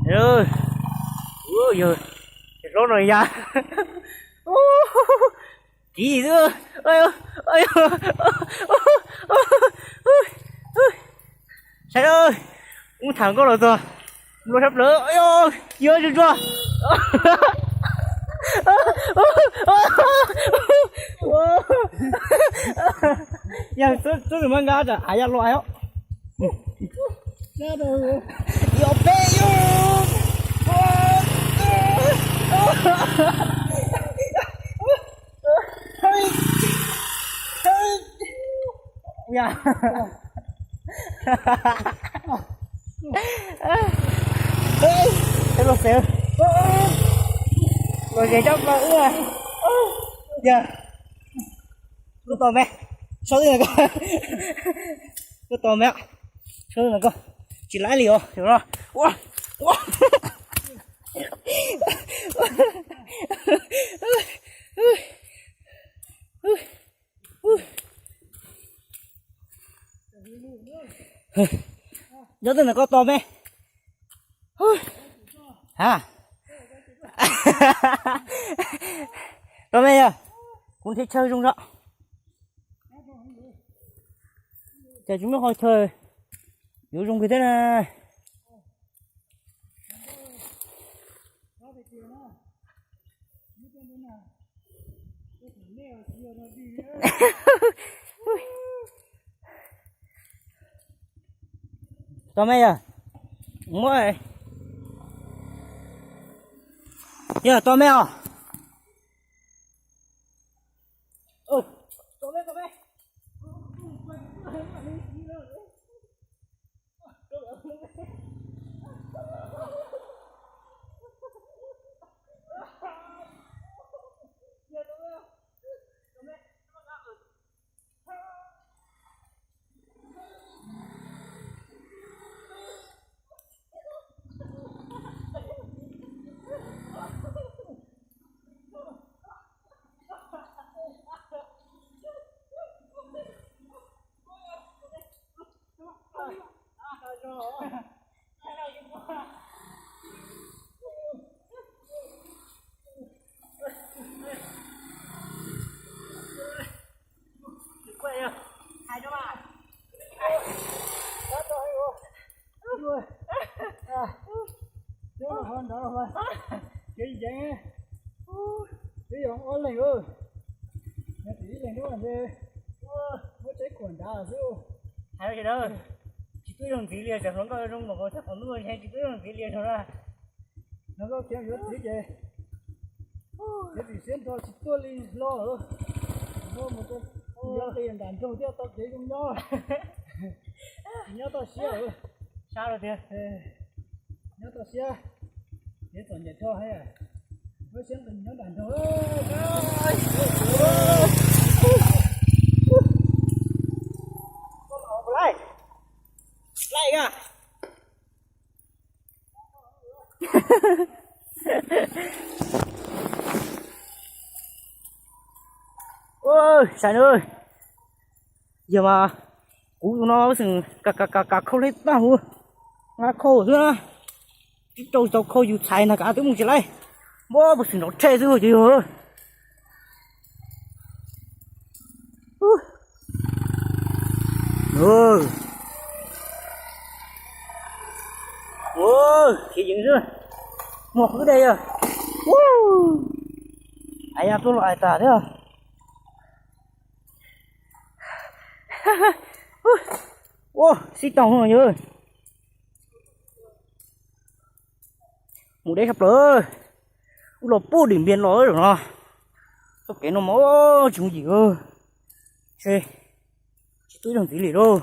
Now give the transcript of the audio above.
Yog, yog, hlob no ya. Kiv xwb. Saib, kuv tham nkauj los txog, nplua sab plaws, yuav tsuag tsuag. Yog tub nws muab nkag tam av ya los os. Yog peb yus. Los xev, los zes coj plaws wb. Yog, kuj tau me, sau tij na koj, kuj tau me, sau tij na koj, tsis laib li os no. Ua, ua. Nyob twg ntawm koj tos me. Ha, tos me yog, kuv nrhiav chaw zoo zog. Cas tsis muaj qhov chaw yuav zoo kawg thiab na. Tos me yog, muab, yog tos me os. Kev yeev, twb yog ob leeg, yog tim ib leeg lub ntshe muab tsev khuam nrad xwb. Hais tsis tuaj zoo ntxiv li, tseem hluas nkauj zoo npaum nkaus thiab, qhov ntuj ntshe tsis tuaj zoo ntxiv li no na. Hluas nkauj khiav yuav txiv ces, txiv tsis siab nrho tsis tuaj li hlo. Mus nyob li nram nroog thiaj tau kev zoo nyob. Nyob toj siab, sab tiag. Nyob toj siab, kev txom nyem dhau heev. Lub siab nqis nyob nram nroog. Laij, laij a. Sai na, yog mas kuv tus no xwm kav khau li tag huv, nqa khau xwb, tib rau tau khau yus txhais nag kav twb mus tsis laij, muab puas xwm nrov rhe xwb ces yog. Khiav yeev xwb, muag qhwv dej yog. Ais ya tuaj los ais tas thiab. Ua sib tau yog. Mus deb sab plaws, wb los puag Dim Npias los zaum no, txoj kev no mas tsis yooj yim, tsis tuaj zoo ntxiv li lauj.